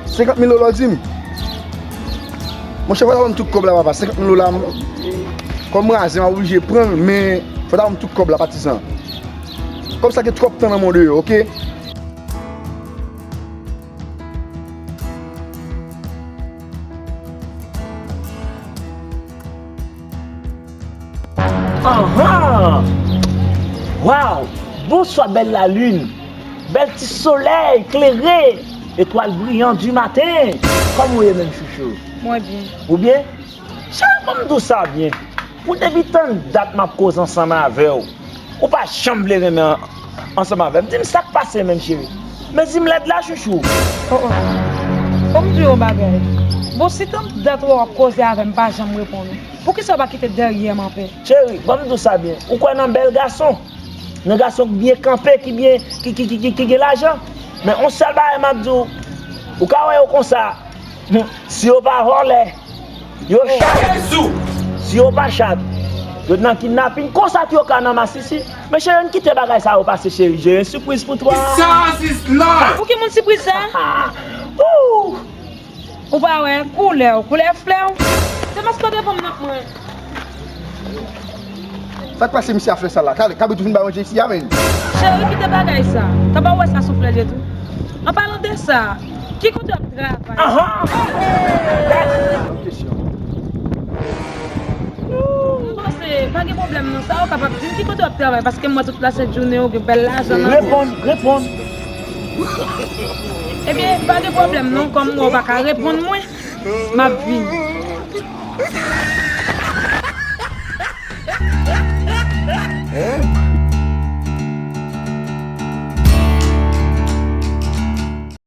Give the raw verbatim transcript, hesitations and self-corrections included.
Senkant mil dola w di m? Monchè, fò w ta ban m tout kòb la, papa. Senkant mil dola, m- kòm m raze, m ap oblije pran l, men fò w ta ban m tout kòb la, patizan. Kòb sa gen twòp tan nan men w deyò, oke? Anhan! Waw! Bonswa, bèl lalin! Bèl ti solèy klere! Etwal briyan di maten! Kòman w ye menm, chouchou? Mwen byen. Ou byen? Cheri, ban m di w sa byen. Pou depi tann dat m ap koze ansanm avè w, ou pa janm vle renmen an- ansanm avè m. Di m sa k pase menm, cheri. Men di m lèd la, chouchou. Oh, oh. Fò m di w yon bagay. Bon, si tann dat w ap koze avè m pa janm reponn ou, poukisa w pa kite dèyè m anpè? Cheri, ban m di w sa byen. Ou kwè nan bèl gason? Nan gason k byen kanpe, ki byen, ki, ki, ki, ki, ki gen lajan? Men yon sèl bagay m ap di w, ou ka wè yo konsa. Hmm, si yo pa vòlè, yo chat. Si yo pa chat, yo nan kidnapin. Konsa tou yo ka nan masisi. Men cheri, ann kite bagay sa yo pase, cheri. Jere sipriz pou twa. Pou ki moun sipriz sa? Ou pa wè koulè w, koulè flè w. Se maske devan m nan mwen. Sa k pase misye a fè sa la? Kale, kabrit ou fin bay manje isi a, menn. Cheri, kite bagay sa. Kaba w wè sa sou flè je tou. An palan de sa, ki kote w ap travay? Aha! Lòt kesyon. M panse, pa gen pwoblèm non. Sa w kapab di m ki kote w ap travay, paske m wè tout la sent jounen w gen bèl lajan nan men w. Reponn, reponn. Ebyen, pa gen pwoblèm non, kòm m wè w pa ka reponn mwen, m ap vini.